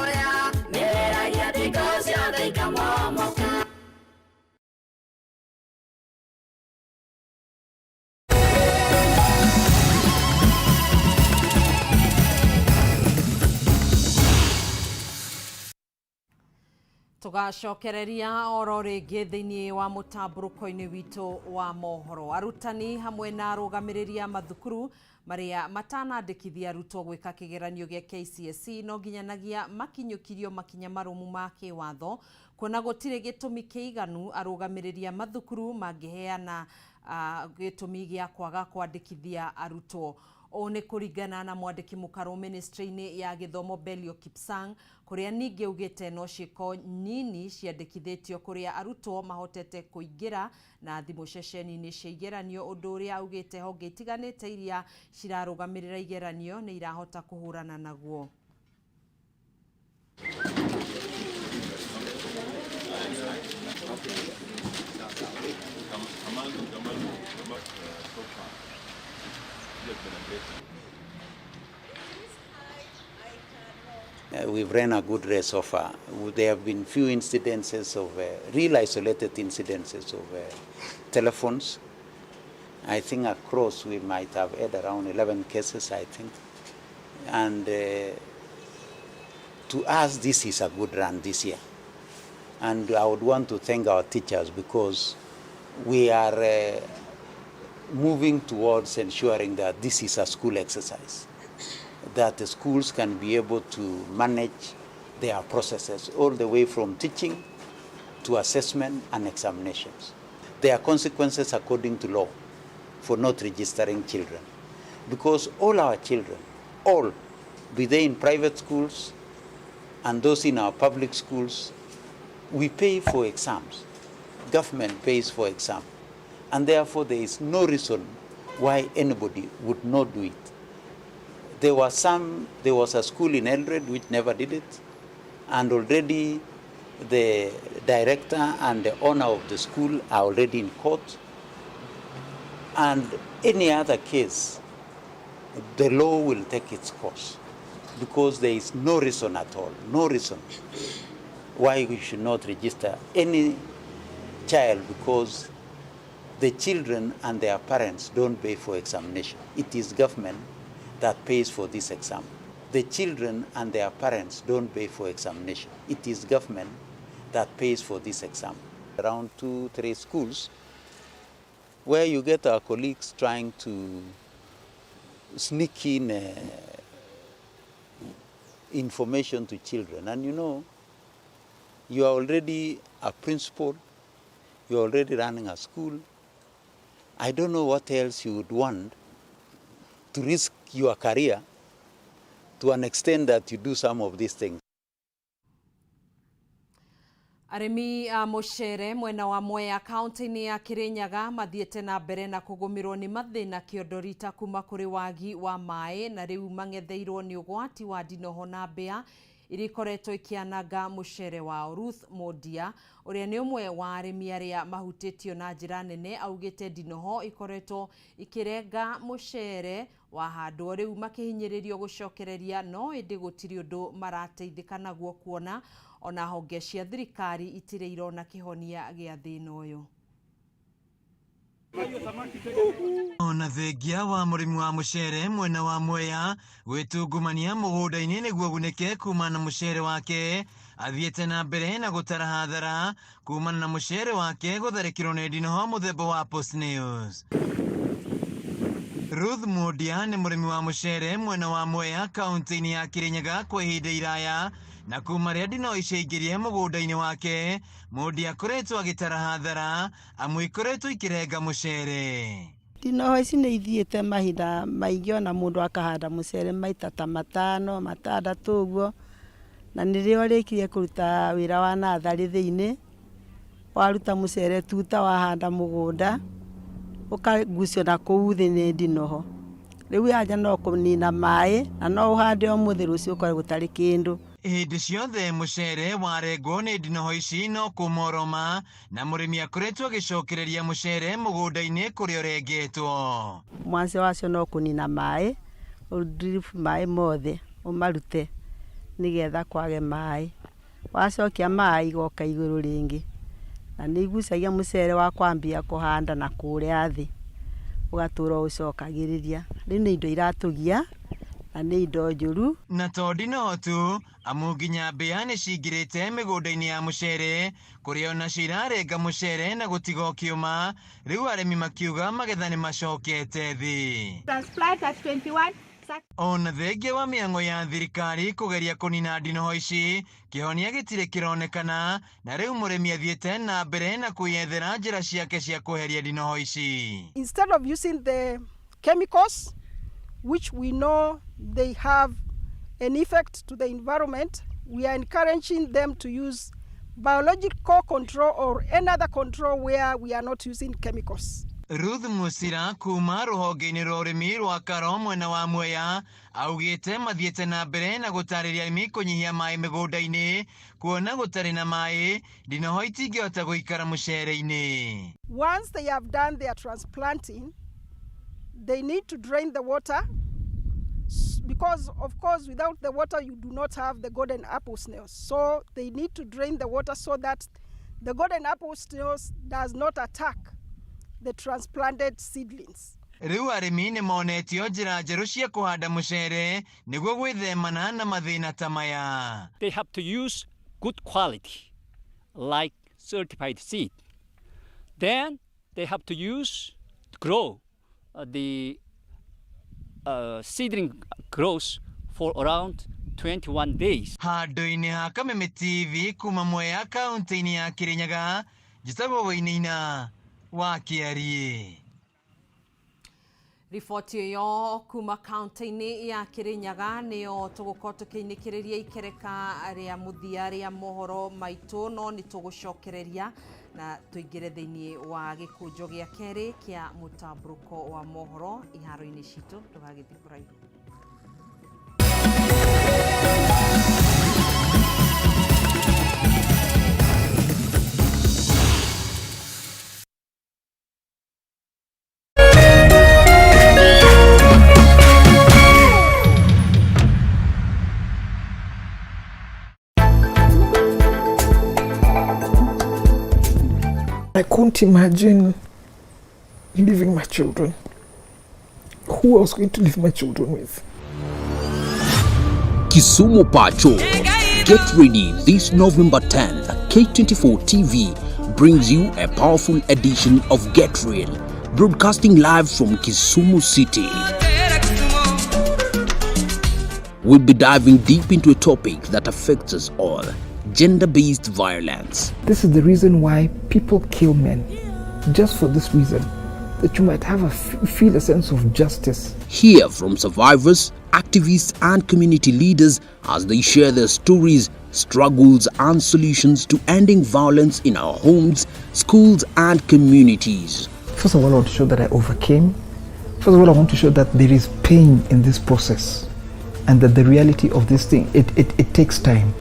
Tũgacokereria oro rĩngĩ thĩinĩ wa mũtambũrũko-inĩ witũ wa mohoro. Arutani hamwe na arũgamĩrĩri a mathukuru marĩa matanandĩkithia arutwo gwĩka kĩgeranio gĩa KCSE no nginyanagia makinyũkirio makinya marũmu ma kĩwatho kuona gũtirĩ gĩtũmi kĩiganu arũgamĩrĩri a mathukuru mangĩheana gĩtũmi gĩa kwaga kwandĩkithia arutwo. Ũũ nĩ kũringana na mwandĩki mũkarũ ministry-inĩ ya gĩthomo Belio Kipsang, kũrĩa ningĩ augĩte no ciĩko nini ciandĩkithĩtio kũrĩa arutwo mahotete kũingĩra na thimũ ceceni-inĩ cia igeranio, ũndũ ũrĩa augĩte honge itiganĩte iria cirarũgamĩrĩra igeranio nĩ irahota kũhũrana naguo. We've ran a good race so far. There have been few incidences of real isolated incidences of telephones. I think across we might have had around 11 cases, I think. And to us, this is a good run this year. And I would want to thank our teachers because we are moving towards ensuring that this is a school exercise, that the schools can be able to manage their processes all the way from teaching to assessment and examinations. There are consequences according to law for not registering children, because all our children, all, be they in private schools and those in our public schools, we pay for exams. Government pays for exam. And therefore there is no reason why anybody would not do it. There was a school in Eldoret which never did it, and already the director and the owner of the school are already in court. And any other case, the law will take its course, because there is no reason at all, no reason why we should not register any child, because the children and their parents don't pay for examination. It is government that pays for this exam. The children and their parents don't pay for examination. It is government that pays for this exam. Around 2-3 schools where you get our colleagues trying to sneak in information to children. And you know, you are already a principal, you are already running a school. I don't know what else you would want to risk your career to an extent that you do some of these things. Arĩmi a mũcere mwena wa Mwea kaunti-inĩ ya Kirinyaga mathiĩte na mbere na kũgũmĩrwo nĩ mathĩna kĩondo rita kuma kũrĩ wagi wa maĩ na rĩu mang'etheirwo nĩ ũgwati wa ndinoho na mbĩa iria ikoretwo ikĩananga mũcere wao. Ruth Mondia ũrĩa nĩ ũmwe wa arĩmi arĩa mahutĩtio na njĩra nene augĩte ndinoho ikoretwo ikĩrenga mũcere wahandwo rĩu makĩhinyĩrĩrio gũcokereria no ĩndĩ gũtirĩ ũndũ marateithĩka naguo kuona ona honge cia thirikari itirĩ irona kĩhonia gĩa thĩna ũyũ. Ona thengia wa mũrĩmi wa mũcere mwena wa Mwea gwĩtungumania mũgũnda-inĩ nĩguo agunĩke kumana na mũcere wake athiĩte na mbere na gũtara hathara kumana na mũcere wake gũtharĩkĩrwo nĩ ndinoho mũthemba wa Post News. Ruth Mondia nĩ mũrĩmi wa mũcere mwena wa Mwea kaunti-inĩ ya Kirinyaga kwa ihinda iraya na kuma rĩrĩa ndinoho ciaingĩrire mũgũnda-inĩ wake Mondia akoretwo agĩtara hathara amu ikoretwo ikĩrenga mũcere. Ndinoho ici nĩ ithiĩte mahinda maingĩ ona mũndũ akahanda mũcere maita ta 5 6 ũguo, na nĩrĩo ũrĩkirie kũruta wĩra wa natharĩ thĩinĩ, waruta mũcere tuta wahanda mũgũnda ũkagucio na kũu thĩ nĩ ndinoho. Rĩu yanja no kũnina maĩ na no ũhande ũmũthĩ rũciũ ũkore gũtarĩ kĩndũ. Hĩndĩ ciothe mũcere warengwo nĩ ndinoho ici no kũmoroma na mũrĩmi akoretwo agĩcokereria mũcere mũgũnda-inĩ kũrĩa ũrengetwo. Mwanzo wacio no kũnina maĩ, ũdrip maĩ mothe ũmarute nĩgetha kwage maĩ. Wacokia maĩ igoka igũrũ rĩngĩ na nĩ igucagia mũcere wa kwambia kũhanda na kũrĩa thĩ ũgatũra ũcokagĩrĩria. Rĩu nĩ indo iratũgia na nĩ indo njũru. Na to ndinoho tu amu nginya mbĩa nĩ cingĩrĩte mĩgũnda-inĩ ya mũcere kũrĩa onacio irarenga mũcere na gũtiga ũkĩũma. Rĩu arĩmi makiuga magetha nĩ macokete thĩ. Ona thengia wa mĩhang'o ya thirikari kũgeria kũnina ndinoho ici kĩhonia gĩtirĩ kĩronekana na rĩu mũrĩmi athiĩte na mbere na kwĩyethera njĩra ciake cia kweheria ndinoho ici. Instead of using the chemicals which we know they have an effect to the environment, we are encouraging them to use biological control or another control where we are not using chemicals. Ruth Musira kuma rũhonge-inĩ rwa ũrĩmi rwa Karo mwena wa Mwea augĩte mathiĩte na mbere na gũtarĩria arĩmi kũnyihia maĩ mĩgũnda-inĩ kuona gũtarĩ na maĩ ndinoho itingĩhota gũikara mũcere-inĩ. Once they have done their transplanting, they need to drain the water Because, of course, without the water, you do not have the golden apple snails. So they need to drain the water so that the golden apple snails does not attack the transplanted seedlings. Rĩu arĩmi nĩ monetio njĩra njerũ cia kũhanda mũcere nĩguo gwĩthemana na mathĩna ta maya. They have to use good quality, like certified seed. Then they have to use to grow the seedling grows for around 21 days. Handũ-inĩ ha Kameme TV kuma Mwea kaunti-inĩ ya Kirinyaga, njĩtagwo Wainaina wa Kĩariĩ. Riboti ĩyo kuma kaunti-inĩ ya Kirinyaga nĩyo tũgũkorwo tũkĩinĩkĩrĩria ikereka rĩa mũthia rĩa mohoro maitũ, no nĩ tũgũcokereria na tũingĩre thĩinĩ wa gĩkũnjo gĩa kerĩ kĩa mũtambũrũko wa mohoro iharo-inĩ citũ. Ndũgagĩthiĩ kũraihu. I couldn't imagine leaving my children. Who I was going to leave my children with? Kisumu Pacho. Get ready this November 10th. K24 TV brings you a powerful edition of Get Real, broadcasting live from Kisumu City. We'll be diving deep into a topic that affects us all: gender-based violence. This is the reason why people kill men, just for this reason, that you might have a feel a sense of justice. Hear from survivors, activists and community leaders as they share their stories, struggles and solutions to ending violence in our homes, schools and communities. First of all, I want to show that I overcame. First of all, I want to show that there is pain in this process and that the reality of this thing, it takes time.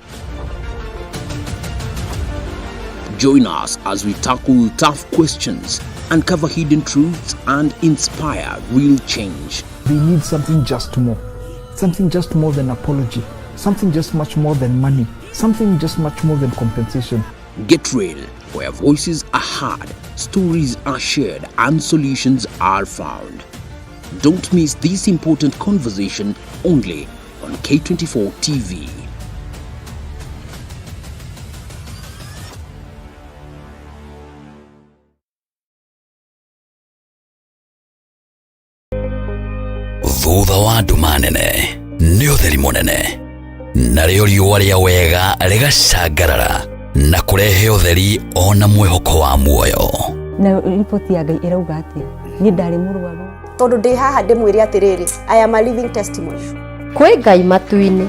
Join us as we tackle tough questions, uncover hidden truths and inspire real change. They need something just more. Something just more than apology. Something just much more than money. Something just much more than compensation. Get Real, where voices are heard, stories are shared and solutions are found. Don't miss this important conversation only on K24 TV. Thutha wa nduma nene nĩ ũtheri mũnene, narĩo riũa rĩa wega rĩgacangarara na kũrehe ũtheri ona mwĩhoko wa muoyo. Na riboti ya Ngai ĩrauga atĩa? Niĩ ndarĩ mũrwaru. Tondũ ndĩ haha ndĩmwĩre atĩrĩrĩ, I am a living testimony. Kwĩ Ngai matu-inĩ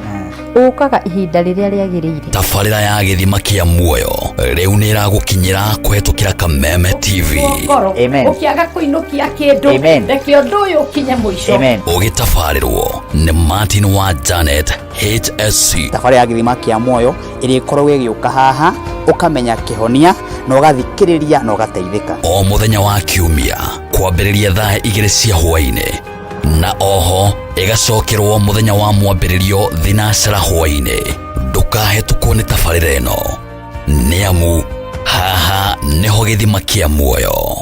ũkaga ihinda rĩrĩa rĩagĩrĩire. Tabarĩra ya gĩthima kĩa muoyo rĩu nĩ ĩragũkinyĩra kũhetũkĩra Kameme TV. Ũkĩaga kũinũkia kĩndũ, reke ũndũ ũyũ ũkinye mũico. Ũgĩtabarĩrwo nĩ Martin wa Janet HSC. Tabarĩra ya gĩthima kĩa muoyo ĩrĩa ĩkoragwo ĩgĩũka haha ũkamenya kĩhonia na ũgathikĩrĩria na ũgateithĩka. O mũthenya wa kiumia kwambĩrĩria thaa 2 cia hwaĩ-inĩ, na oho ĩgacokerwo mũthenya wa mwambĩrĩrio thinacera hwaĩ-inĩ. Ndũkahetũkwo nĩ tabarĩra ĩno, nĩ amu haha nĩho gĩthima kĩa muoyo.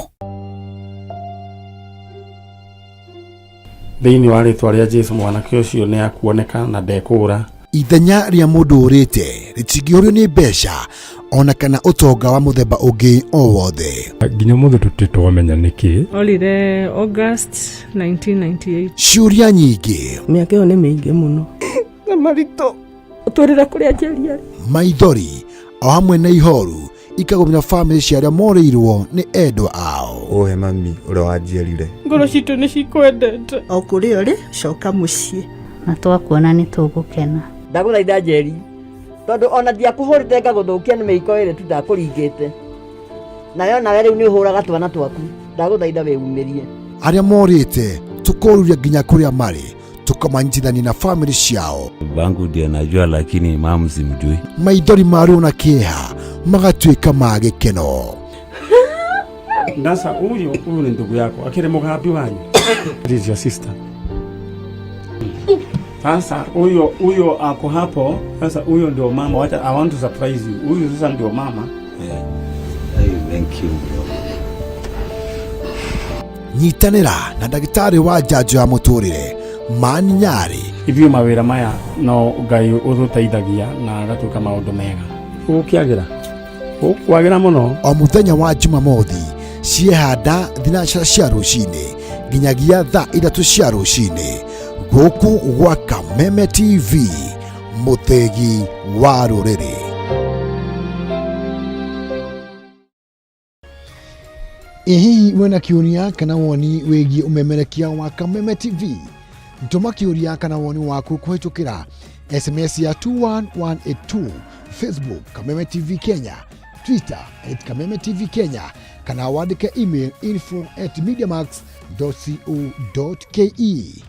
Thĩinĩ wa rĩtwa rĩa Jesu mwanake ũcio nĩ akuoneka na ndekũra. Ithenya rĩa mũndũ ũrĩte rĩtingĩũrio nĩ mbeca ona kana ũtonga wa mũthemba ũngĩ o wothe. Nginya mũthĩ tũtirĩ twamenya nĩkĩ. Orire August 1998. Ciũria nyingĩ. Mĩaka ĩyo nĩ mĩingĩ mũno. Na maritũ. Ũtwĩrĩre kũrĩa Njeri arĩ. Maithori o hamwe na ihoru ikagũmĩra bamĩrĩ cia arĩa morĩirwo nĩ endwa ao. Ũhe mami ũrĩa wanjiarire. Ngoro citũ nĩ cikwendete. O kũrĩa ũrĩ, coka mũciĩ. Na twakuona nĩ tũgũkena. Ndagũthaitha Njeri, tondũ ona ndiakũhũrĩte ngagũthũkia nĩ mĩiko ĩrĩ tu ndakũringĩte. Nayo nawe rĩu nĩ ũhũraga twana twaku. Ndagũthaitha wĩumĩrie. Arĩa morĩte tũkoruria nginya kũrĩa marĩ, tũkamanyitithania na bamĩrĩ ciao. Bangu ndiye najua lakini mamu simjui. Maithori ma ruo na kĩeha magatuĩka ma gĩkeno. Ndasa huyu ni ndugu yako akire mugambi wanyu. This is your sister. Sasa huyo huyo ako hapo sasa, huyo ndio mama. Wacha, I want to surprise you. Huyu sasa ndio mama. Yeah. Hey, thank you bro. Nyitanĩra na ndagĩtarĩ wa njanjo ya mũtũrĩre Man Nyarĩ. Ithuĩ mawĩra maya no Ngai ũtũteithagia na agatuĩka maũndũ mega. Gũkĩagĩra gũkwagĩra mũno. O mũthenya wa Jumamothi ciehanda thinacara cia rũcinĩ nginyagia thaa 3 cia rũcinĩ gũkũ gwa Kameme TV, mũthĩgi wa rũrĩrĩ. Ĩ hihi wĩna kĩũria kana woni wĩgiĩ ũmemerekia wa Kameme TV? Tũma kĩũria kana woni waku kũhĩtũkĩra SMS ya 21182, Facebook Kameme TV Kenya, Twitter @Kameme TV Kenya, kana wandĩke email info@mediamax.co.ke.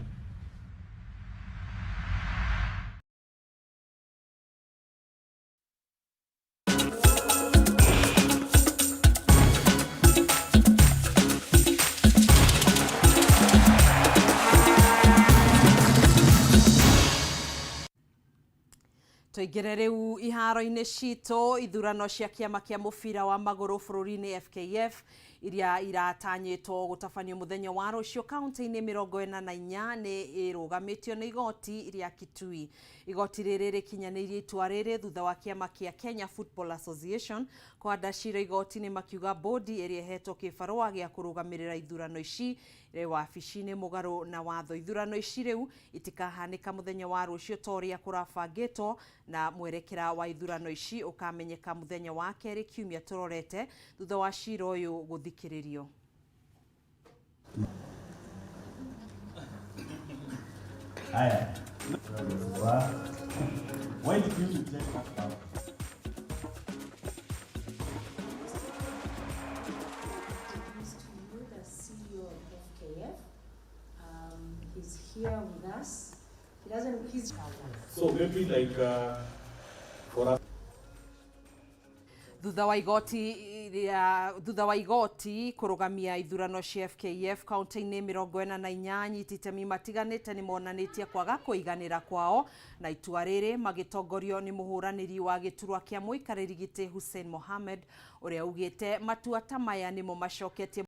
Tũingĩre rĩu iharo-inĩ citũ. Ithurano cia kĩama kĩa mũbira wa magũrũ bũrũri-inĩ FKF iria iratanyĩtwo gũtabanio mũthenya wa rũciũ kaunti-inĩ 44 nĩ ĩrũgamĩtio nĩ igoti rĩa Kitui. Igoti rĩrĩ rĩkinyanĩirie itua rĩrĩ thutha wa kĩama kĩa Kenya Football Association kũhanda cira igoti-inĩ makiuga bodi ĩrĩa ĩhetwo kĩbarũa gĩa kũrũgamĩrĩra ithurano ici rĩ wabici-inĩ mũgarũ na watho. Ithurano ici rĩu itikahanĩka mũthenya wa rũciũ ta ũrĩa kũrabangĩtwo, na mwerekera wa ithurano ici ũkamenyeka mũthenya wa kerĩ kiumia tũrorete thutha wa cira ũyũ gũthikĩrĩrio. Haya. Why did you reject that one? Introduce to you the CEO of FKF. He's here with us. He doesn't, he's So maybe like for us. Thutha wa igoti kũrũgamia ithurano cia FKF kaunti-inĩ 48, itemi matiganĩte nĩ monanĩtie kwaga kũiganĩra kwao na itua rĩrĩ, magĩtongorio nĩ mũhũranĩri wa gĩturwa kĩa mũikarĩri gĩtĩ Hussein Mohamed, ũrĩa ugĩte matua ta maya nĩmo macoketie